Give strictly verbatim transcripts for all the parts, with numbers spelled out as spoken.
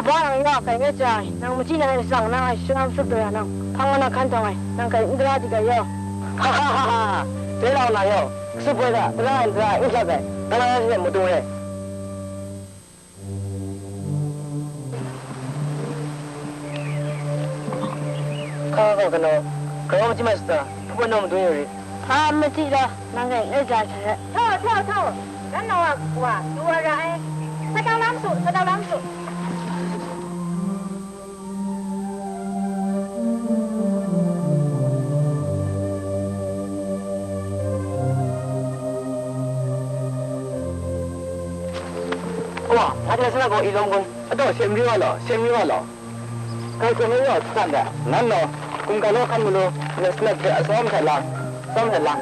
Wa nang ya kai ngai chya ai, nang machyi na ai atsang na ai shara matsup taw ya nang, hpang wa na hkan htawng ai, nang kai n tara di kai yaw. Ha ha ha ha! Dai lau na yaw, kasup ai hta tara ai tara n hkyak ai, nang na hte madung re. Hka hka kanaw, grau machyi mai sata, hpung kanaw madung yu ri. Hpa machyi gaw, nang kai n ja hkyak ai. Htaw, htaw, htaw! Ran nau a kawa, du wa ra ai. Sa dau lam su, sa dau lam su. Wa, nga de sa na gaw i lawm kun. Ataw, seng ri wa law, seng ri wa law. Kai hkrum ai yaw, htan de, nan law, hkum ga law hkan galaw, na sanat hpe atsawm hte lang, atsawm hte lang.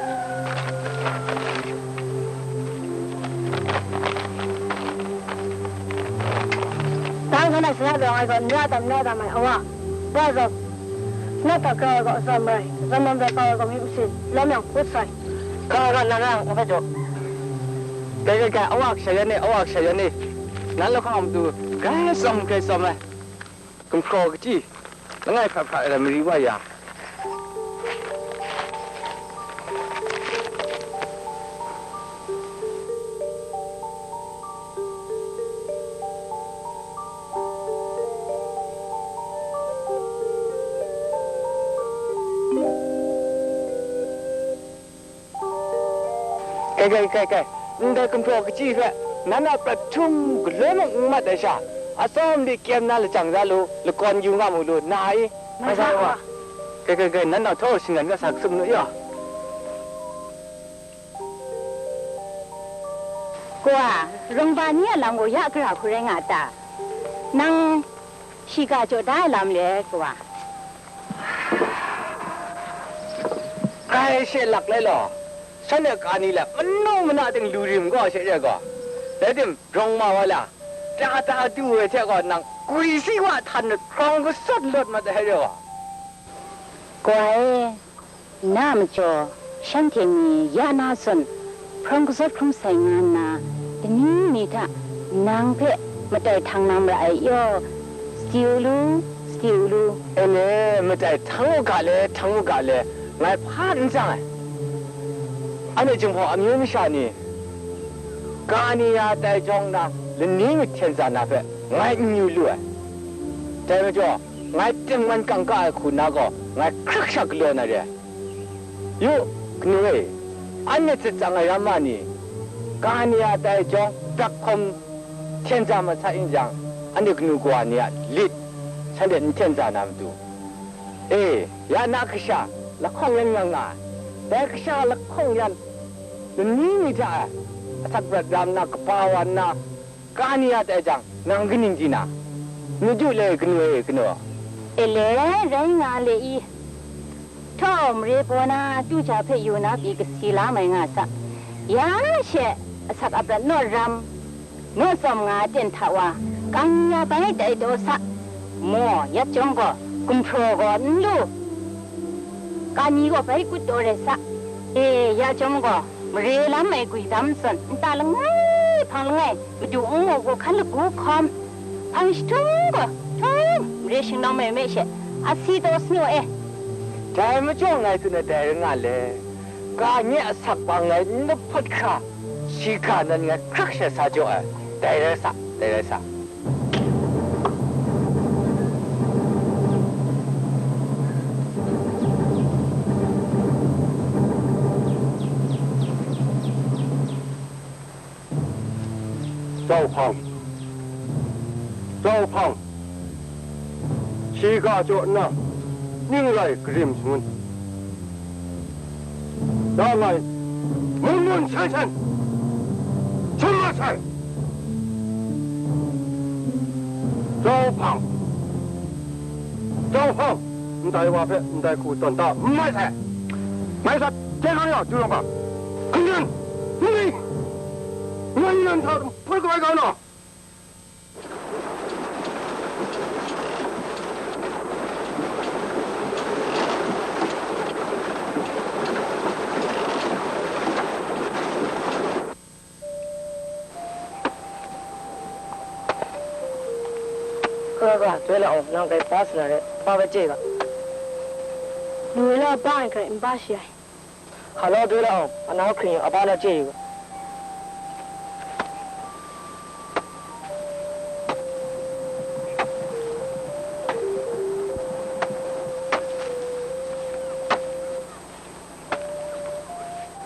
Tang hkan ai sanat rawng ai gaw, n ra tam, n ra tam ai, awa, wa zawn, sanat hta grau ai gaw atsawm rai, atsawm lam rai kau ai gaw, myit masin, lawm yang, put sai. Hka hka nang yang, n hpe jaw. Dai, dai, dai, awa kasha yan e, awa kasha yan e. Nan lahkawng a matu, grai tsawm, grai tsawm ai. Gumhpraw kachyi, langai hprat hprat ai mari wa ya. Kai, kai, kai, kai, ndai gumhpraw kachyi hpe, nan a prat htum galoi mung n mat ai sha, atsawm de kyem na lajang da lu, lakawn yu nga mu lu, na i? Mai sa wa. Kai, kai, kai, nan a htaw shinggan ga sa, kasup nu ya. Kawa, rawngba ni a lam gaw ya gara hku rai nga ta? Nang shiga jaw da ai lam le, kawa. Grai she lak lai law, shanhte ka ni le manu mana ting lu rim gaw she re gaw, rai tim, rawng ma wa la, ta ta du ai hte gaw nang gwi si wa htan hkrawng gasat lawt mat ai re gaw. Kawa e, na majaw, shanhte ni ya na zawn, hprawng kazawt hkrum sai nga nna, kaning ni hta nang hpe matai htang na mara ai yaw, sadi u lu, sadi u lu. Ele, matai htang u ga le, htang u ga le, ngai hpa n tsang ai. Anhte Jinghpaw amyu masha ni, ga ni ya tai jawng na, lani myit hten za na hpe ngai n yu lu ai. Dai majaw, ngai tengman kangka ai hku na gaw, ngai hkrak sha galaw na re ai. Yu, kanu e, anhte tsit tsang ai ram ma ni, ga ni a tai jawng, brak hkawm hten za masat yin jang, anhte kanu kawa ni a lit, shanhte n hten za na matu. E, ya na kasha lahkawng yan nga nga ai, dai kasha lahkawng yan lani ni hta e asak prat ra nna, kaba wa nna, Ga ni a tai jang, nang kaning di na? N du le, kanu e, kanu. Ele, rai nga le i. Htaw mare baw na, tu ja hpe yu na pyi kasi la mai nga sa. Ya she, asak aprat naw ram, naw tsawm nga ten hta wa, kang ya bai tai taw sa. Maw, yap jawng gaw, gumhpraw gaw n lu. Ka ni gaw bai kut taw rai sa. E, ya jawng gaw, mare lam ai gwi dam zawn, nta langai, hpang langai, madu n mu gaw hkan lagu hkawm, hpang jahtum gaw, htawng mare shingnawng mai me she, a si taw sanu e. Dai majaw ngai tsun ai dai rai nga le, ga nye a sak bang ngai n lahpawt hkra, shi ga nan ngai hkrak sha sa jaw ai, dai rai sa, dai rai sa. 赵胖，赵胖， Shi ga jaw nna, ning rai karim shangun. Dang ngai mun mun shan shan, shan mat sai. Zau hpang, zau hpang, ndai wa hpe ndai hku tawn ta n mai sai. Mai sat, hte rau ya, du rawng ga. Hkungren, n ning, ngai nan hta hpoi kawai ga na. Hkra hkra, doi la awng, nang garai ba sa na re, ba bai chye ga. Nang garai la ba ai hkra n ba shi ai. Hkra law doi la awng, a nau hkring yang a ba na chye yu ga.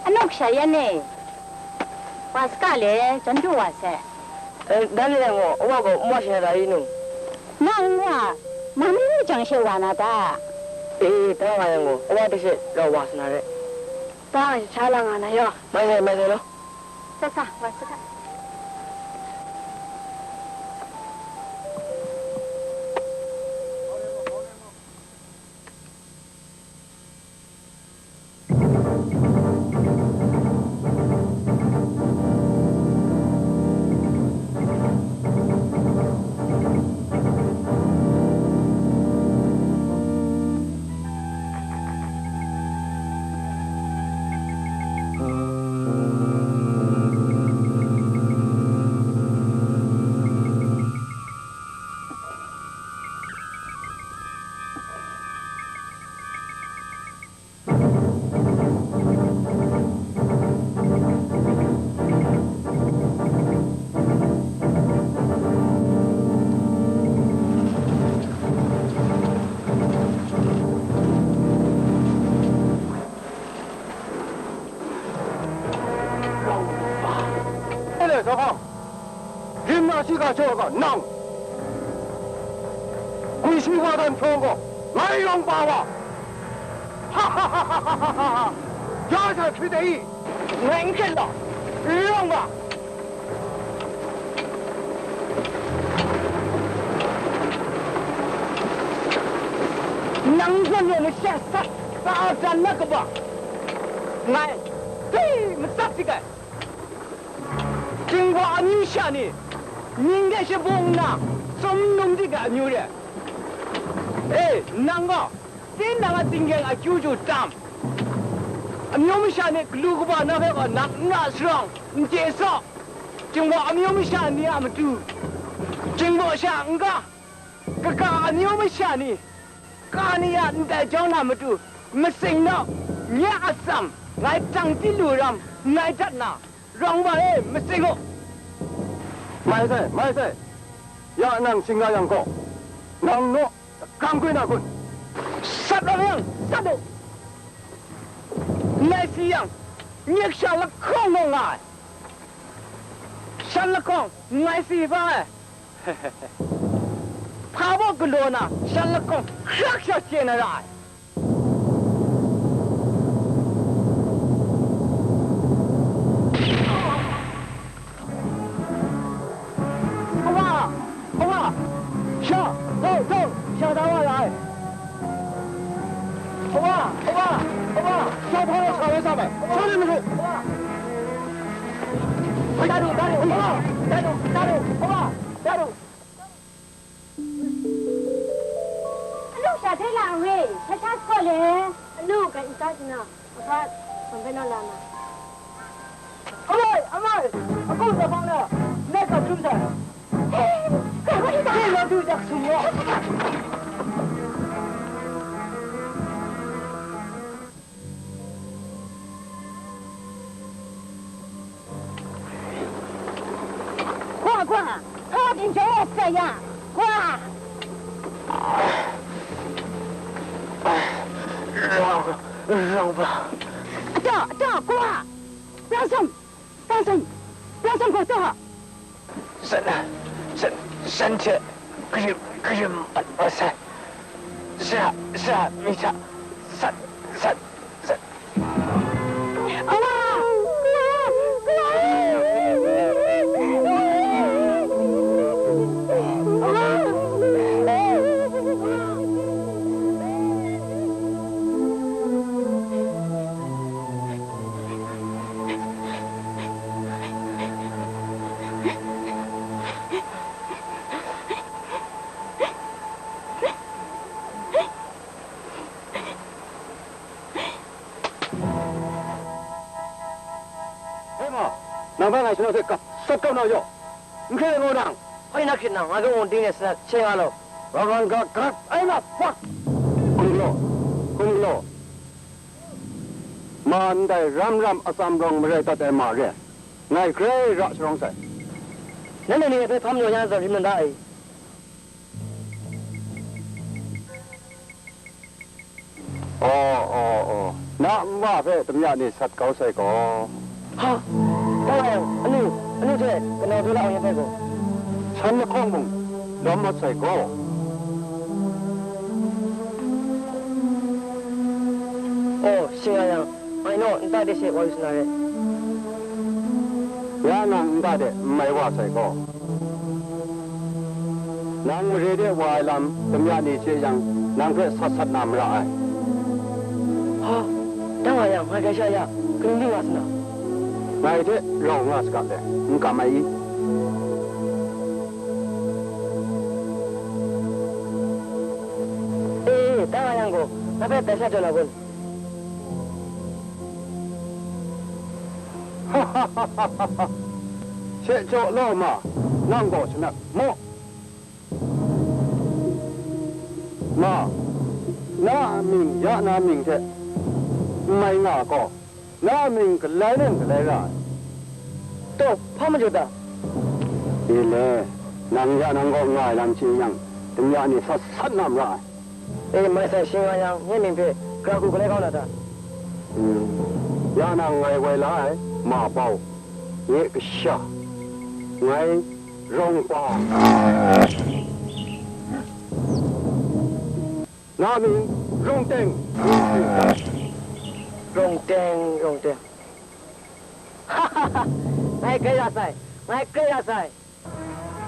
Anu kasha yan e, wa saga le, chyeju wa sai. Eh, dan le yang gaw, a wa gaw n wa sha na ta i nu? Nang wa, ma mi lu jang she wa na ta? Eh, eh, dan nga yang gaw, a wa hte she rau wa sa na re. Dan nga she sha la nga na yaw. Mai sai, mai sai law. Sa sa, wa saga. Ele, Sawhkam, rim na shi ga shaw ga nang, gwi shi wa dan hprawng gaw, ngai yawng pa wa, ha ha ha ha ha ha ha, ya sa hkrit ai i? Ngai n hkyen law, n rawng ga. Nang zawn e masha sat, ka a dan na kaba, ngai, hti, matsat dik ai. Jinghpaw amyu sha ni, mying de shabung nna, sum num dik ai amyu re. E, nang gaw, tinang a tinggyeng akyu ju tam. Amyu masha ni galu kaba na hpe gaw nang n ra sharawng, n chye saw. Jinghpaw amyu masha ni a matu, Jinghpaw sha n-ga, kaga amyu masha ni, ka ni a ndai jawng na matu, masing naw, nye a tsam, ngai tang ti lu ram, ngai dat na, rawng wa e, masing u. Mai sai, mai sai, ya nang shing-ga yang gaw, nang naw, Kang kwi na kun? Sat rawng yang, sat u! Ngai si yang, nye kasha lahkawng gaw nga ai. Shan lahkawng, ngai si hpa ai. Hpa baw galaw na, shan lahkawng hkrak sha chye na ra ai. Hpa wa, hpa wa, sha, tau, tau, sha da wa ra ai. Hpa wa, hpa wa, hpa wa, sha hpa wa sha wai sa mai, sha ni madu. Hpa wa. Da du, da du, hpa wa, da du, da du, hpa wa, da du. Anu sha hte la we, sha sha sa gaw le. Anu, gai nta jina, a hpa, hpa hpe naw la na. Amai, amai, a kau za hpang na, nai ga hkrum sai. He, ga hkrum sai. He, la du jak sung wa. Kwa, kwa, hpa byin jaw ai saga ya, kwa. Rau, rau ba. Ata, ata, kwa. Pyangsum, pyangsum, pyangsum gaw taw. San, san, san hte karim, karim mat wa sai. Sara, sara mi hta, sat, sat, sat. Hei ma, nang bai ngai shanau hte kap, sat kau na yaw, n hkrai ngu nang. Hoi na hkrit nang, ngai gaw wunting de sanat, sheng nga law. Raw ran ga gat ai na, pak! Hkum galaw, hkum galaw. Ma ndai ram ram atsam rawng marai dat ai ma re, ngai grai ra sharawng sai. Nanhte ni ngai hpe hpa majaw ya na zawn rim na da ai? Aw, aw, aw, na nwa hpe damya ni sat kau sai gaw. Ha! Dang a yang, anu, anu hte kanau daw la ai rai gaw. San lahkawng mung lawm mat sai gaw. Aw, shing a yang, ngai naw nta de she wa yu sa na re. Ya nang nta de n mai wa sai gaw. Nang mare de wa ai lam damya ni chye yang, nang hpe sat sat na mara ai. Ha, dang a yang, ngai gaisha ya, kaning di nga sa na? Ngai hte rau nga saga le, n kam ai i? E, e, dang a yang gaw, ngai hpe tai sha jaw na kun? She jaw law ma, nang gaw shanap mu. Ma, na a mying ya na mying hte n mai nga gaw, na a mying galai nawn galai ra ai. Taw, hpa majaw ta? E le, nang ya nang gaw nga ai lam chye yang, damya ni sat sat na mara ai. E, mai sai, shing nga yang, nye mying hpe gra hku galai kau na ta? Hmm. Ya nang ngai woi la ai, ma bau, nye kasha, ngai Rawng pa. Na mying Rawng Teng. Rawng Teng, Rawng Teng. Ngai grai ra sai, ngai grai ra sai.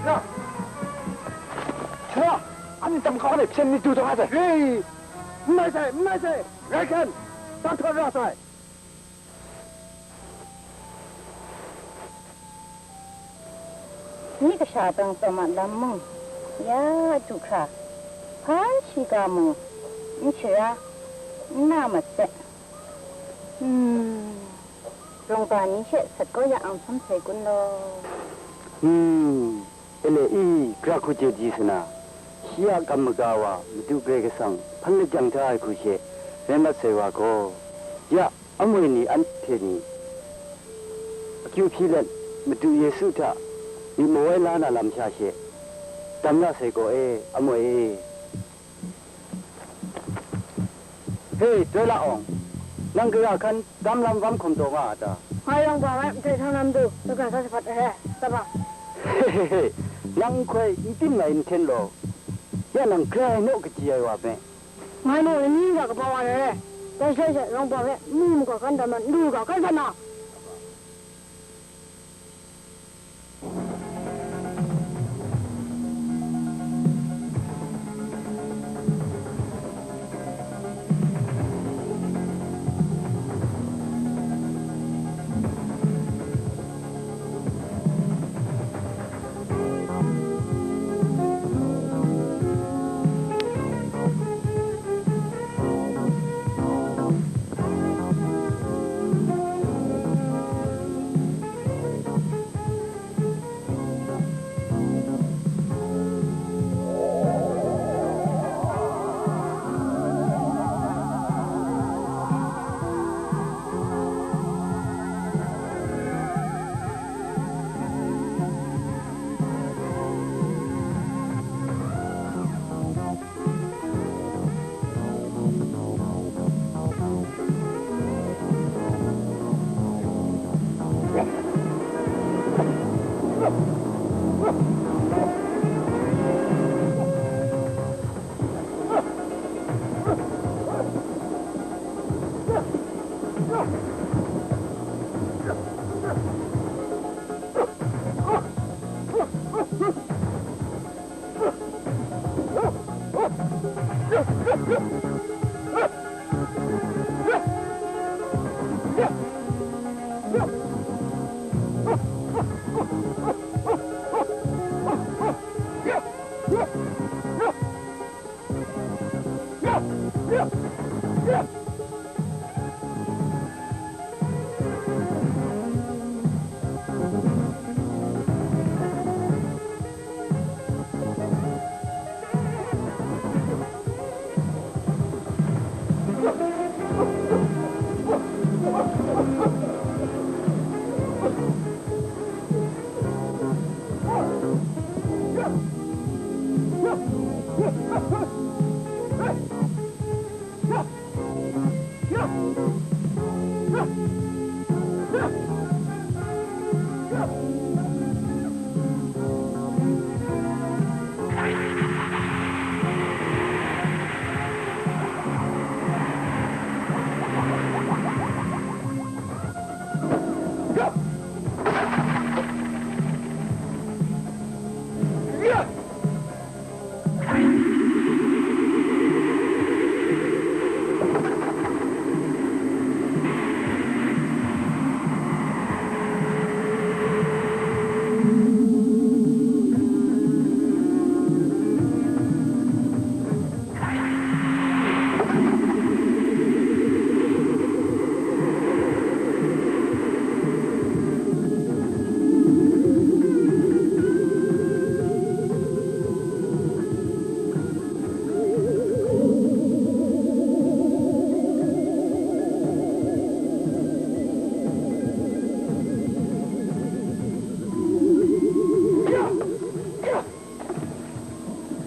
Na, na, anhte tam kau ai hpyen ni du taw nga sai. Hei, n mai sai, n mai sai, rai hkan, dan htawn ra sai. Ni kasha tang tsawm a lam mung, ya du hkra, hpa shiga mung, n shara, n na mat se. Hmm, rungba ni she sat kau ya ang hpang sai kun law. Hmm, ele i, gra hku chye di sa na, shi a kam maga wa Madu Karai Kasang hpan lajang hta ai hku she rai mat sai wa gaw, ya, amoi ni anhte ni akyu hpyi let, Madu Yesu hta myit mawai la na lam sha she dam ra sai gaw e, amoi e. Hei, Doi La Awng, nang gara hkan dam lam vam hkum taw nga a ta? Ngai yawng ba ngai, nhtoi htang lam du, daga sa shapat ai, tsaba. He, he, he, nang hkoi n tim ngai n hten law, ya nang grai naw kaji ai wa me. Ngai mung lani ga kaba wa re, dai shaloi she yawng ba hpe mu maga hkan dam na, n du ga hkan san na.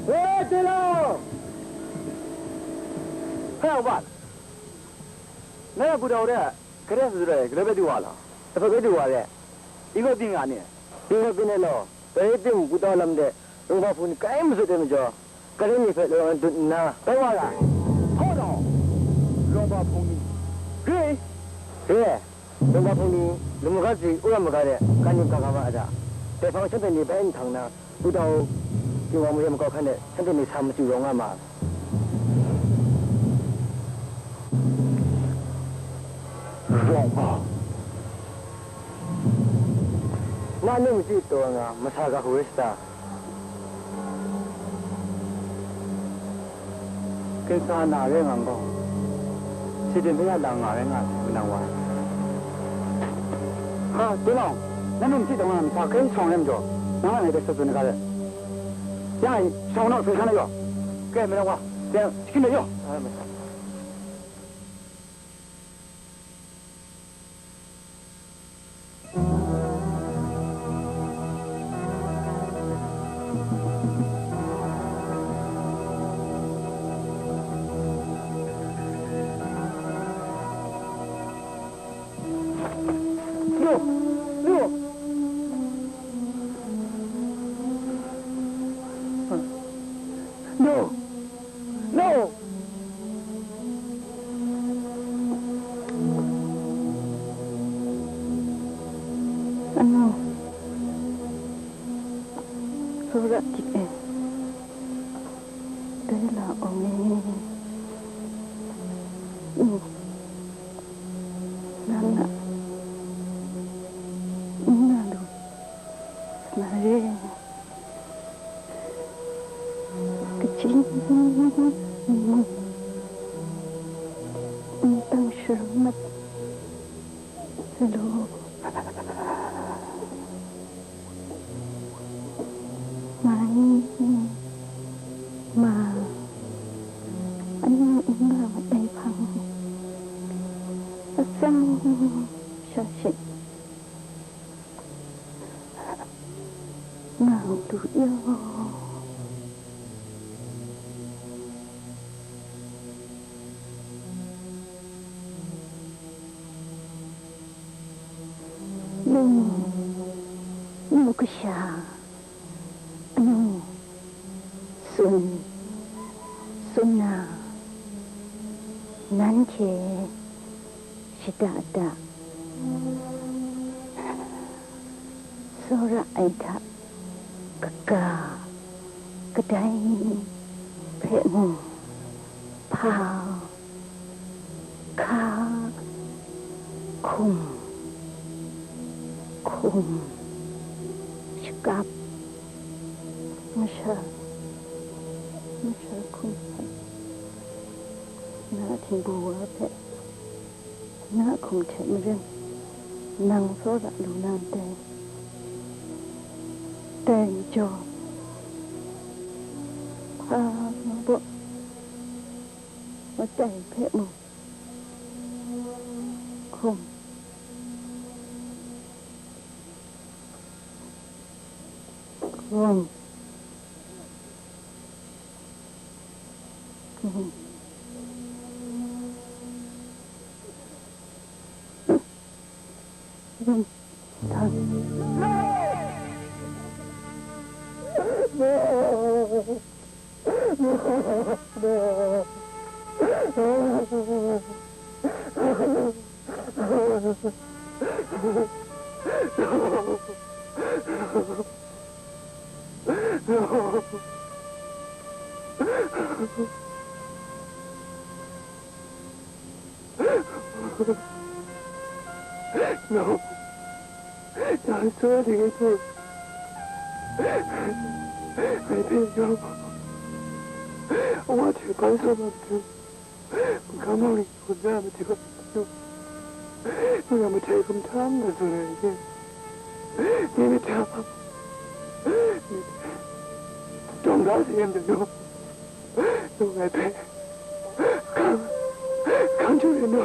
Woi, Tila! Hei, Wan! Nang a pu dau de, gade sut rai, gade bai du wa law? Dai hpe bai du wa re. Yu gaw byin nga ni? Yu gaw byin ai law, dai rai tim, pu dau lam de, Lungba hpung ni kai masut ai majaw, gade ni hpe lawang dut nna, bai wa ra. Hkaw dau, Lungba hpung ni. Re? Re ai. Lungba hpung ni, lum maga zing, wora maga de, ga nim ga ga ma a ta? Dai hpang shanhte ni bai nhtang na, Pu Dau, Tingwang Mare makau hkan de, shanhte ni sa machyu rawng nga ma ai. Rawng nga. Na nu machyi taw nga, masa ga hku rai sata? Kensa na re nga gaw, Satan hpe ya lang nga rai nga ai, manang wa. Ha, Tinau, nang nu machyi taw nga, masa hkrai shawng ai majaw, nang a ngai hpe sa tsun ai ga re. Ya, shawng naw, sai hkan na yaw. Kai, manang wa. Sai, shakin na yaw. No! No! Anu, tsawra dik e, dai la awng e. Mm. Nang a nna lu sa na re. Kaji ni mung n tang sharam mat sa law. Mai, ma, anu n nga mat ai hpang, atsam sha she nga lu yaw. Lu, lu kasha, anu, tsun, tsun na, nanhte shada da, tsawra ai hta kaga, kadai hpe mung, hpa, hka, hkum, hkum, shakap, masha, masha hkum hpe, na htingbu wa hpe, na hkum hte maren, nang tsawra lu na ndai, dai majaw, hpa baw, matai hpe mung, hkum, hkum, No. Nang sawra de ngai hpe, ngai hpe no. Wa hte bai sa na matu, hkam nang ning hkun na matu, nang a mahtai hkum htam na tsun ai ni, ni myit hta, dawng da se yen de no. Nang ngai hpe hkang, hkang jaw yu no.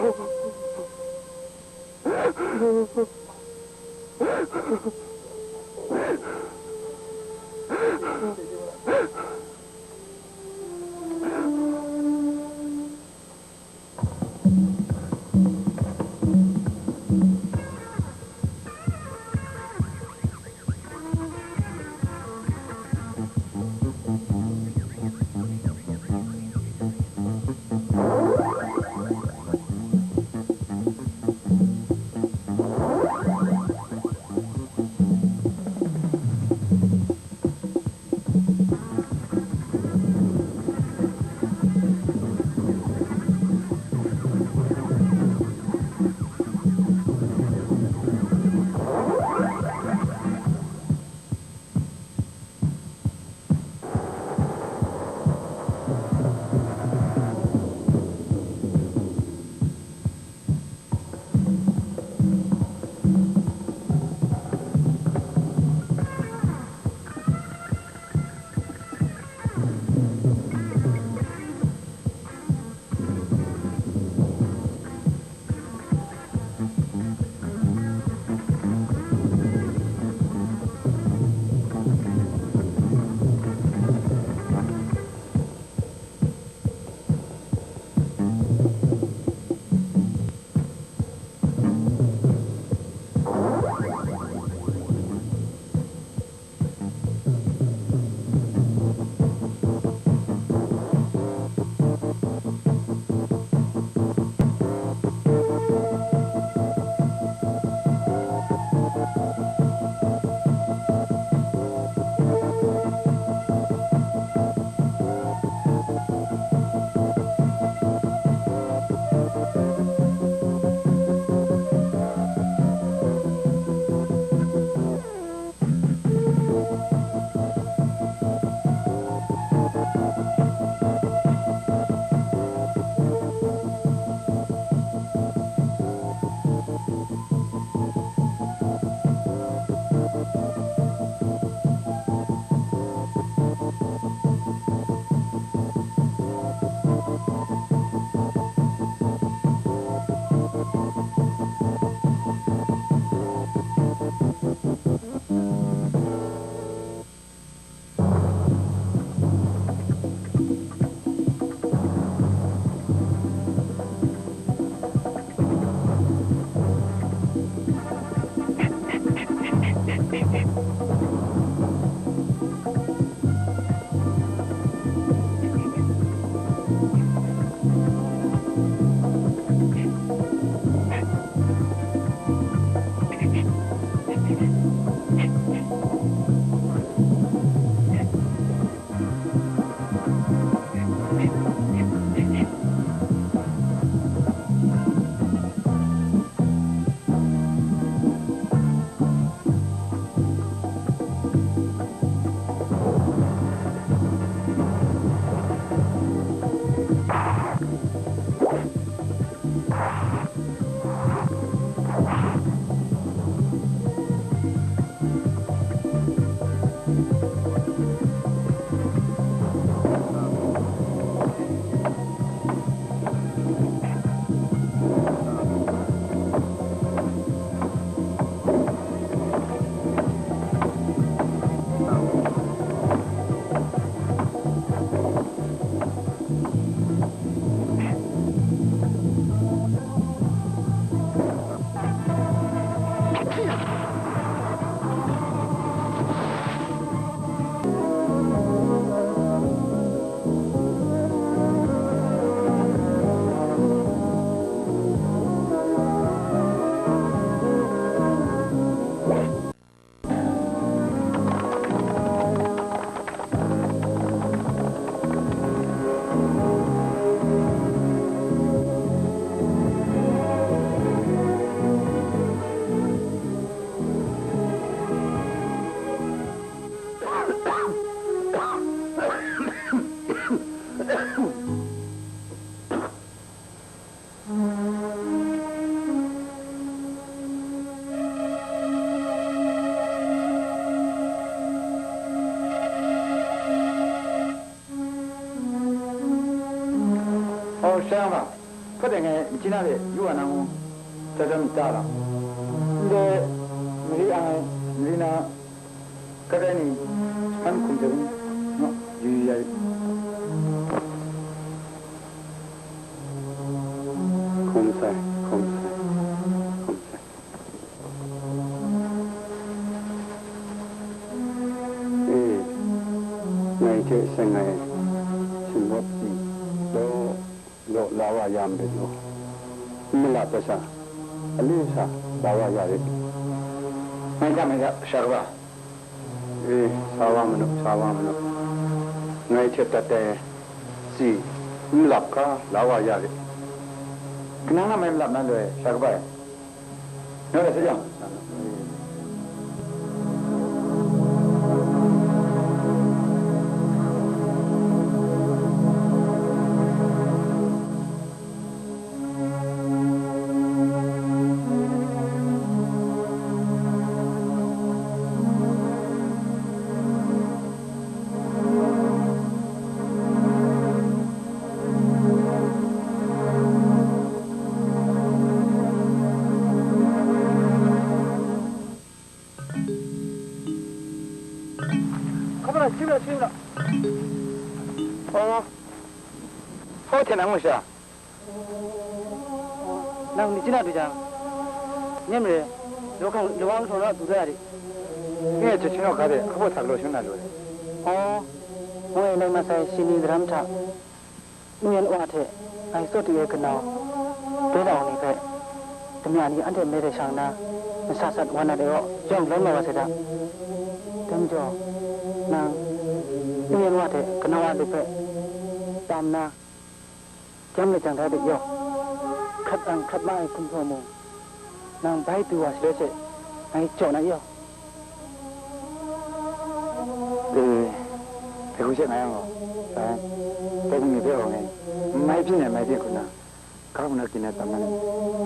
Sha yang hpa, hpawt ai ngai machyi na hte yu wa na ngu, tsa jaw myit ta lam? Ndai mari ang ai mari na, kat ai ni, hpan hkum hte gun naw, yu yu ya yu. Hkum sai, hkum sai, hkum sai. E, ngai hte seng ai Shingbawt si law law la wa ya marit law, n malap ai sha, alu sha la wa ya rit. Ngai hta mai ga, sha kaba. E, sa wa manu, sa wa manu. Ngai hte dat ai si, n malap ga, la wa ya rit. Kanang na mai malap na loi, sha kaba e. Naw rai sa jang. Hkap la, shim la, shim la. Oh, hkaw hte nang masha. Nang myit chye na du jang, nem re, lawang, lawang htaw na du da ya de. Nye chyahkyin awk ga de, hkabaw sa galaw shangun na lu ai. Oh, ngai nang masai shani daram hta, N Yen Wa hte ngai tsawt du ai kanau, Doi Lang ni hpe, damya ni anhte me de shang nna, masat sat wa na de gaw, yawng lawm la wa sai da. Dai majaw, nang N Yen Wa hte kanau a lup hpe tam nna, Gyam lajang da de yaw, hkrat ang hkrat ma ai gumhpraw mung, nang bai du wa shaloi she, ngai jaw na yaw. E, dai hku she nga yang gaw, dai, dai bungli hpe gaw ngai, n mai byin ai mai byin hku na, ga hku na kyin ai tam na ni,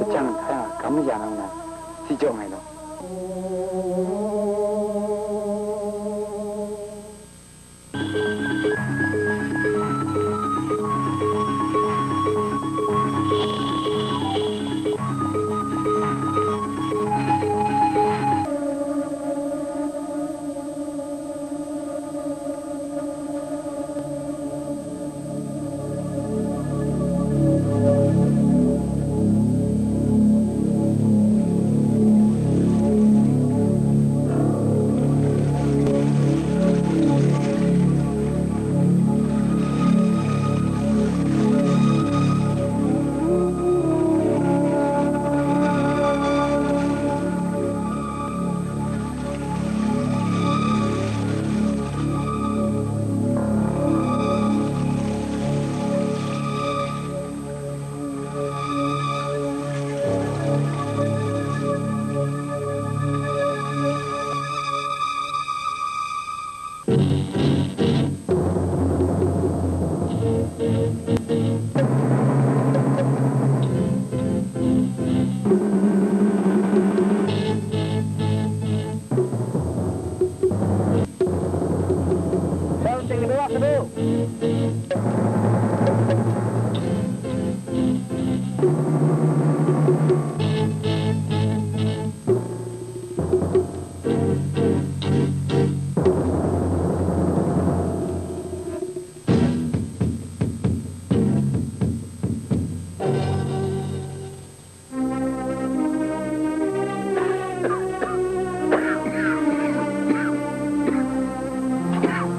lajang hkrai nga, gam maya na ngu na, si jaw nngai law.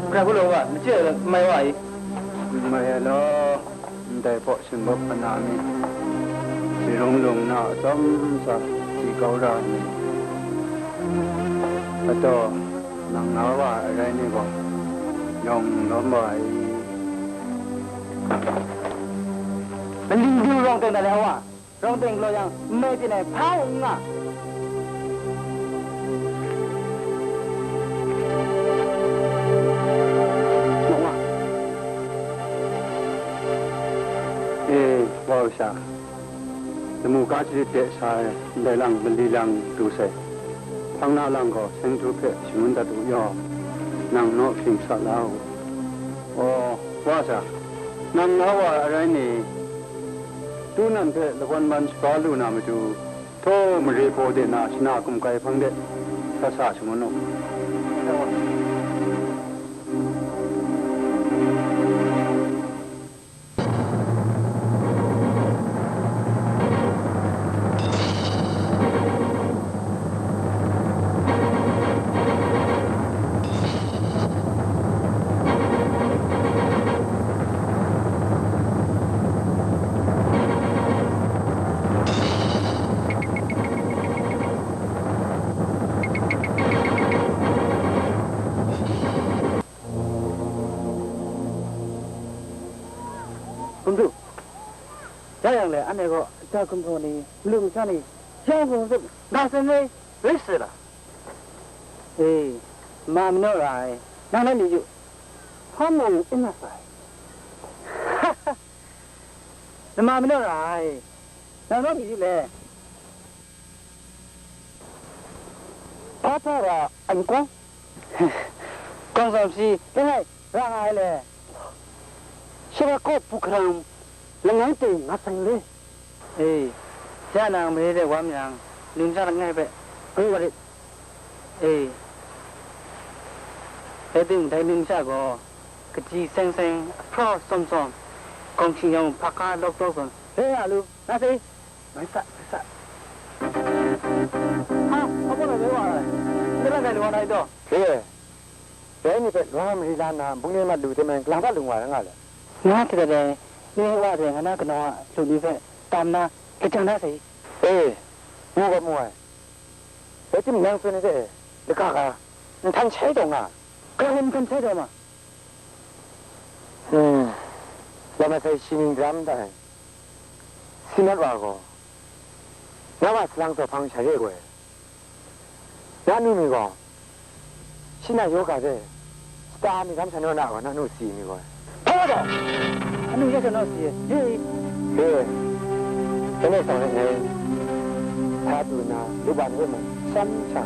Hkrai hku law wa, machye ai mai wa i? Mai ai law, ndai hpaw shingbawk ana mi, si rung lung na atsawm sa, si kau ra ai mi, ataw, nang na wa ai rai ni gaw, yawng lawm wa i? Mali lu rawng teng dat ai wa. Rawng teng galaw yang, nme pyin ai hpa hku n nga. Mawk nga. E, wa u sha, lamu ka jarit de sa ai ndai lang mali lang du sai, hpang na lang gaw seng htu hpe shangun dat u yaw, nang naw hpring sa la u. Aw, wa sha, nang na wa ai arai ni, Tu nan hpe lagawn man shaga lu na matu, htaw mare baw de na shana gumkai hpang de sa sa shangun u. Hkum du, ya yang le, anhte gaw ja gumhpraw ni, malu masha ni, ya gaw hkum du, nga sai ngai, rai sai la? E, ma manaw ra ai, nang rai mi yu, hpa mung n na sai. Nama manaw ra ai, nang rai mi yu le? Hpa hpa ra ai makawng? Kawng tsawm shi, langai, ra nga ai le? Shara kaw hpu hkarang langai teng nga sai le? E, ya nang mare de wam yang, num ja langai hpe, rai wa rit. E, rai timung, dai num ja gaw, kaji seng seng, ahpraw tsawm tsawm, gawng hkying yawng hpa ka lawp lawp gaw, rai nga lu, nga sai. Mai sa, mai sa. Ha, hpa baw na rai wa ai? Ndai la kai lu wa na i taw? Re ai. Dai ni hpe lung mari la nna, bung ni mat lu hte maren, kalang hta lung wa ra nga le? Nga hte dat ai, ni wa hte nga na kanaw a lu ni hpe tam na, lajang na sai. E, mu ga mu ai. Rai timung, nang tsun ai hte, laka ga, nhtan shai taw nga. Gara hkum nhtan shai taw ma? Hmm. Wa masai shi ning daram da ai. Si mat wa gaw, na wa salang taw hpang sha re gaw ai. Na nu mi gaw, shi na yoga hte shata mi dam sha naw na gaw, na nu si mi gaw ai. Hpa wa gaw, anu ya sha naw si e. Ye. Ye. Dai ni shawng e ngai, sa du nna, lup wa ni e mung, shan sha,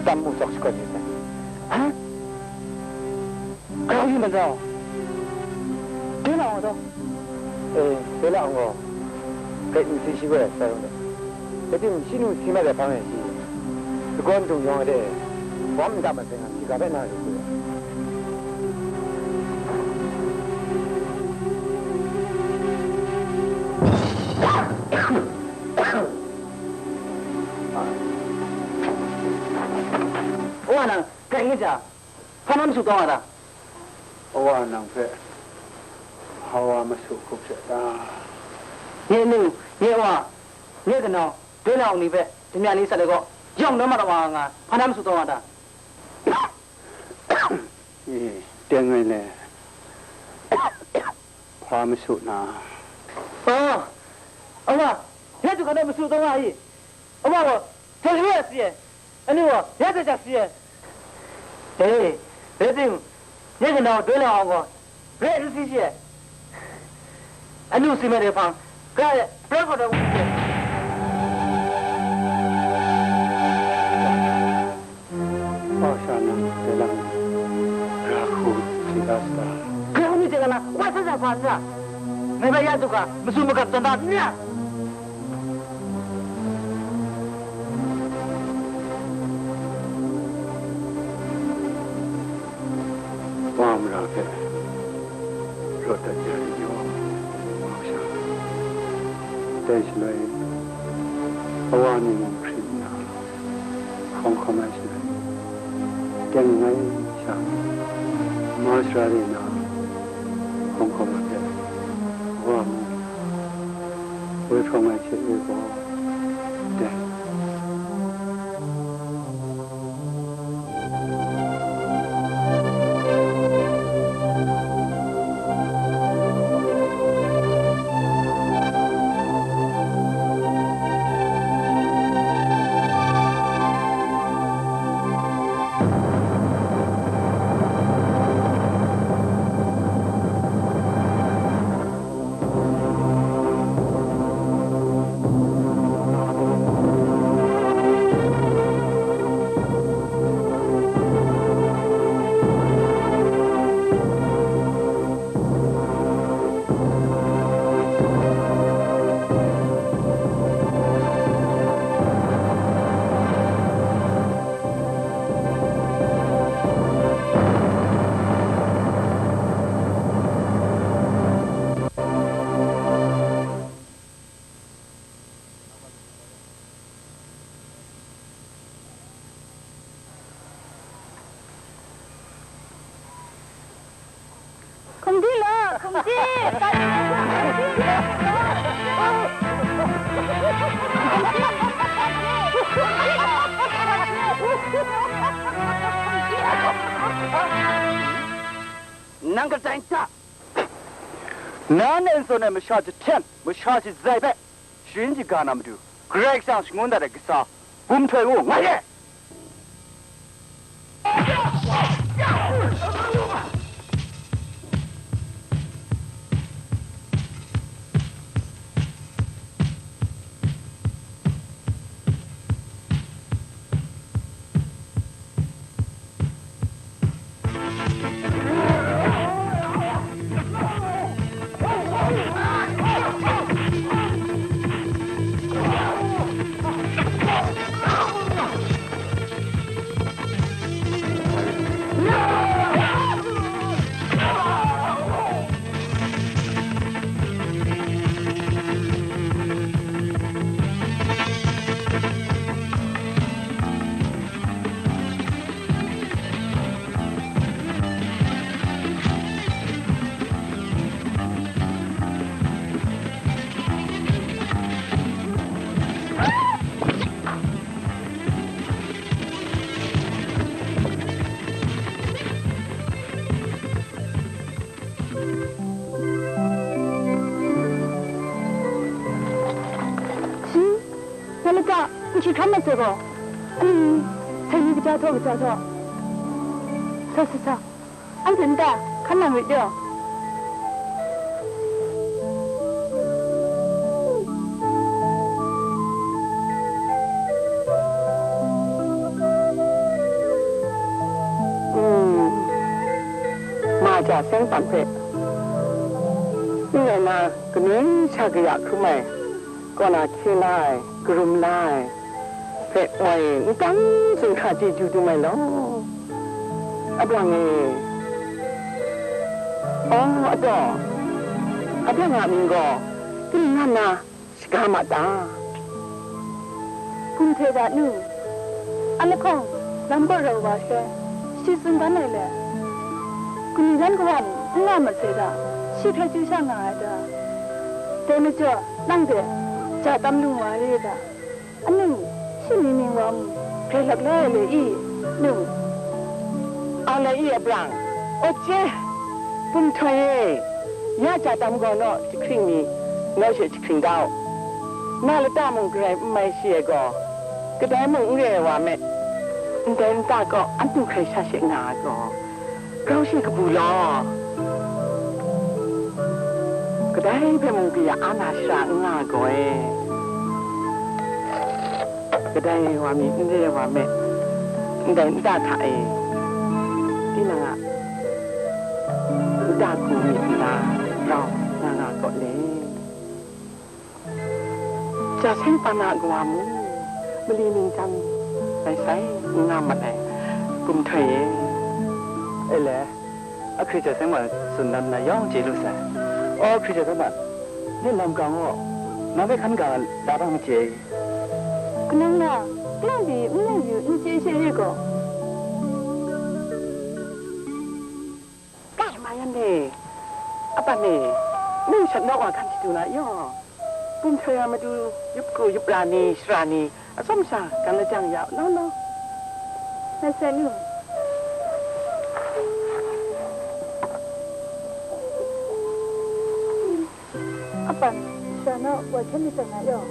tam mu tsawk shakawn ni sai. Ha? Grau yu majaw, dai la wa taw. E, dai la wa gaw, grai n si shi gaw ai, sai rawng de. Rai timung, shi nu si mat ai hpang e shi, lagawn dung yawng ai de, wam nta mat sai nga, shi ga bai na ru hku ai. Wa nang, grai n ja. Hpa na masu taw nga ta? Awa nang hpe hpa wa masu hkup she ta? Nye nu, nye wa, nye kanau, doi na hkawk ni hpe damya ni sat ai gaw, yawng naw mat wa nga, hpa na masu taw nga ta? E, teng ai le, hpa masu na? A, awa, ya du hkra na masu taw nga i? Awa gaw, jan ya si ai, anu gaw, ya ja ja si ai. E, rai timung, nye kanau doi na hkawk gaw, rai n si shi ai. Anu si mat ai hpang, ga e, pra gaw da wu si ai. Wa sha nang, dai lam, ra hku si ga sa. Grau mi hte ga na, wa sa sa sa n ra. Ngai bai ya du ga, masu magap tawn da n ra. Wa mara hpe rawt dat ya rit yaw, wa sha. Dai shaloi, awa ni mung hkrit nna, hkawng hkawm ai shaloi, teng ai sha, ma sara re nna, hkawng hkawm ai hpe, wa mung woi hprawng ai hte e gaw, dai. Nang katai n ta? Nan e n tsun ai masha jahten, masha shazai hpe sharin shaga na matu, Karai Kasang shangun dat ai kasa, bum htoi u, ngai e! Shi, na lata, n hti hkram mat sai gaw. Ani, sai ni kaja htaw, kaja htaw. Sa, sa, sa. Anhte nta, hkan nang rit yaw. Mm. Ma ja seng pan hpe, n rai na, kanu sha kaya hkrum ai, kaw na hkye la ai, karum la ai hpe, woi, n tang tsun hkra chyeju dum ai law. Abrang e, aw, ataw, abrang a mying gaw, kaning nga nna shaga ma ta? Hkum hte ga nu, a lahkawng lam gaw rau wa shaloi, shi tsun dan ai le, kaning jan kawa mung n nga mat sai ga, shi hkrai chyu sha nga ai ta? Dai majaw, nang de ja tam lu wa re ga, anu, shi mi mying wa mung, grai lap la ai le i, nu. Ang lai i, abrang, o chye, bum htoi e, ya ja tam gaw naw jahkring mi, ngai she jahkring da u. Na lata mung garai n mai shi ai gaw, kadai mung n re ai wa me, ndai nta kaw anhte hkrai sha she nga ai gaw, grau she kabu law, kadai hpe mung kaya a na shara n nga ai gaw e. Kadai wa mi n re ai wa me, ndai nta hta e, tinang a nta hku myit nna rau nga nga gaw le. Ja seng pan a kawa mung, mali ning jang, sai sai n nga mat ai, bum htoi e. E le, a hkri ja seng man tsun dan na yawng chye lu sai. O hkri ja seng man, nin lam gang u, nang hpe hkan ga la bang maje. Kanang na, klang di n mu yu n chye she re gaw. Kai, ma yan e, apan e, nang shat naw wa hkan shadu na yaw, bum htoi a matu yup kru yup ra ni, shara ni, atsawm sha, gan lajang ya, law law. Ngai sai nu. Apan, sha naw wa hkyen ni teng na yaw,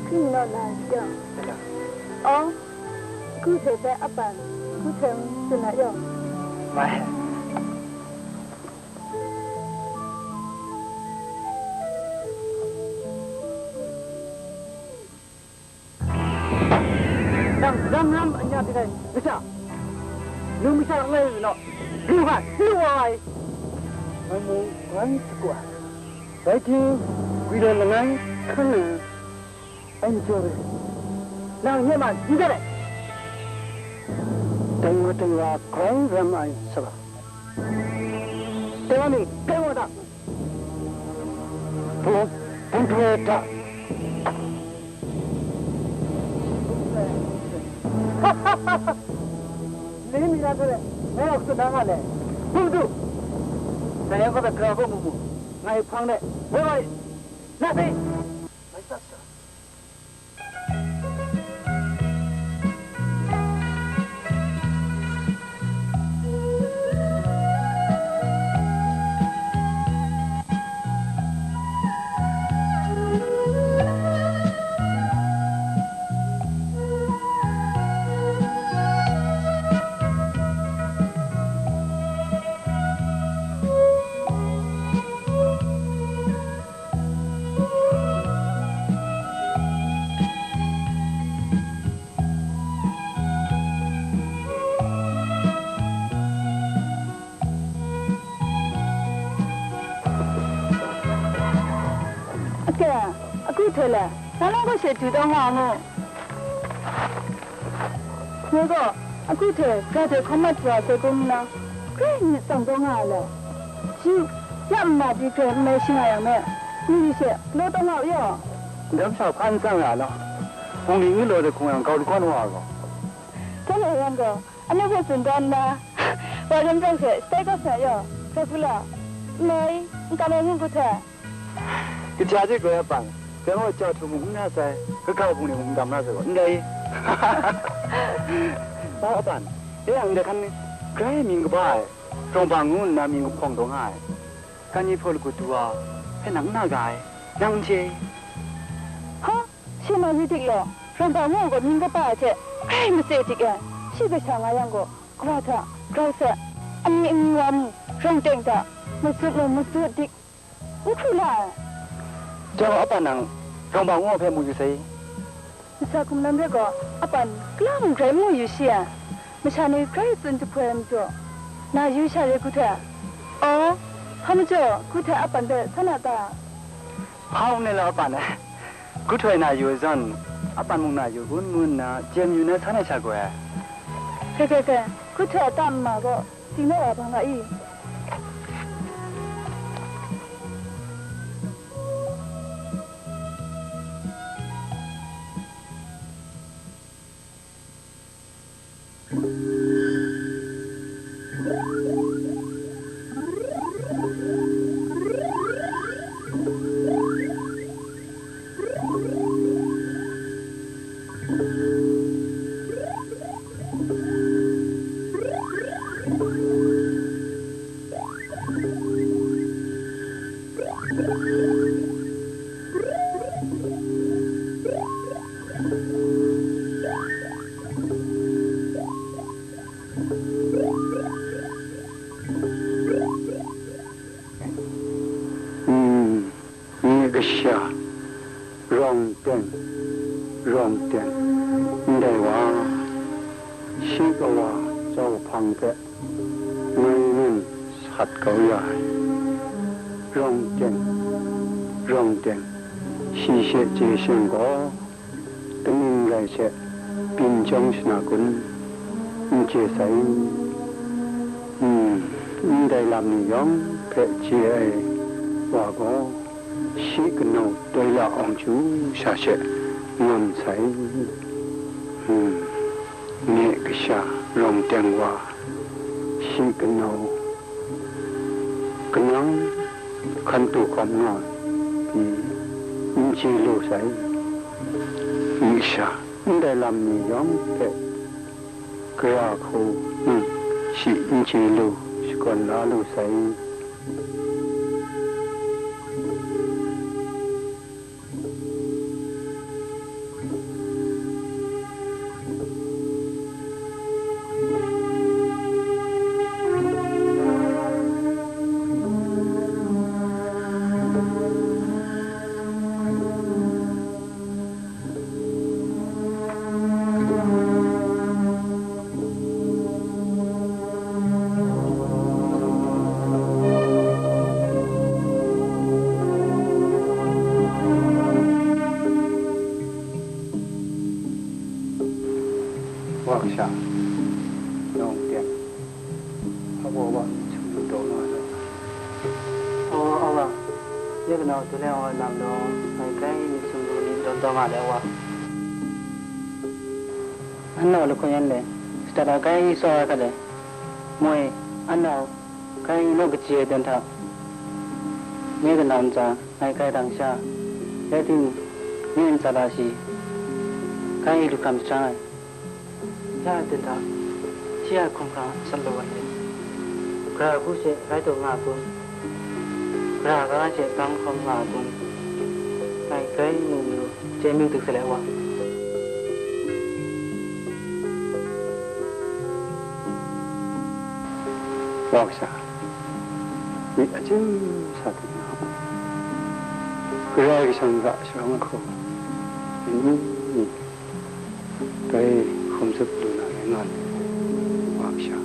hkring naw na yaw. Aw, ku hte bai apan, ku hte tsun na yaw. Mai. Nang ram ram anya tinggai masha, nu masha langai lu law, lu nga, lu wa ai. Ngai mung ngai sagu ai. Rai ting, gwi law langai hkan ai, ai majaw re. Nang nye man n rai. Dai wa dai wa grai ram ai saga. Dai wa ni, dai wa da. Pulawng, bum hpe da. Ni mi na hpe, ngai a kasa na nga le. Bum du. Dai yang kaw da, gara kaw mu mu. Ngai hpang de, wait, wait, nothing. Mai sat sha. Ake, akru htoi le, na nang gaw she du taw nga ngu. Ngai gaw, akru htoi, ga htoi hkawm mat wa sai gun nna, grai myit tsang taw nga ai le. Shi, ya nma di grai n mai shi nga yang me, ni yu she, galaw taw nga u yaw. Ndam sha hpa n tsang ra law, hpung ni n galaw de hkung yang, gau lagawn wa gaw. Dai rai yang gaw, anu hpe tsun dan nna, wa ram jang hte shatai kau sa yaw, grai hku la, n mai, n kam ai ngu hku hte. Kaja de grai a pang, dai gaw chyawhtu mung n na sai, kahka hpung ni mung n dam na sai gaw, n rai. Wa a pan, ya yang ndai hkan ni, grai mying kaba ai, rawng bang ngu nna mying kahpawng taw nga ai. Kan ni hpaw lagu du wa, hpe nang n na ga ai, nang n chye. Ha? Shi ma yu dik law, rawng bang ngu gaw mying kaba ai hte grai matse dik ai. Shi kasha nga yang gaw, gara hta, grau sa, amying amying wa mu, rawng teng hta, matsut mu, matsut dik, n hkru la ai. Chyawm a pan nang, rawng bang ngu hpe mu yu sai. Masha hkum lam rai gaw, a pan, kala mung grai mu yu shi ai. Masha ni grai tsun jahpoi ai majaw, na yu sha re hku hte. Aw, hpa majaw, hku hte a pan hpe san a ta? Hpa hkrum ni law a pan e, hku htoi na yu ai zawn, a pan mung na yu kun ngu nna, jem yu na san ai sha gaw e. Hkai, hkai, hkai, hku htoi a ta nma gaw, ting naw wa bang ga i? Nye kasha, rawng teng, rawng teng, ndai wa, shi kawa jau hpang hpe ngai ngun sat kau ya ai. Rawng teng, rawng teng, shi she chye shang gaw, kaning rai she byin chyawm shana kun? N chye sai. Hmm, ndai lam ni yawng hpe chye ai wa gaw, shi kanau Toila Awng Ju sha she ngawn sai. Hmm, nye kasha rawng teng wa, shi kanau kanang hkan tu hkawm nga pyi n chye lu sai. Nsha ndai lam ni yawng hpe gara hku, hmm, shi n chye lu, shakawn la lu sai. Wa kasha, nang teng, hpa baw wa myit sumru taw nga ai. Aw, awa, nye kanau Duleng Awa lam law, ngai grai myit sumru ni dawn taw nga le, awa. An nau lahkawng yan le, shada da grai tsawra ai hkat le, moi, an nau, grai naw kaji ai dan hta, Nye kanam ntsa ngai grai dang sha, rai timung, nye ntsa la shi, grai lu hkam jang ai. Ya a ten hta, shi a hkrum hkra sat lu ai. Gara hku she rai taw nga a kun? Gara ga she gang hkawm nga a kun? Ngai grai mu mayu, chye myu dik sai ai wa. Wa kasha, myit achyin sa dik na, Karai Kasang hta sharawng ai hku, myit ni ni dai hkum tsup lu na rai nga ai, wa kasha.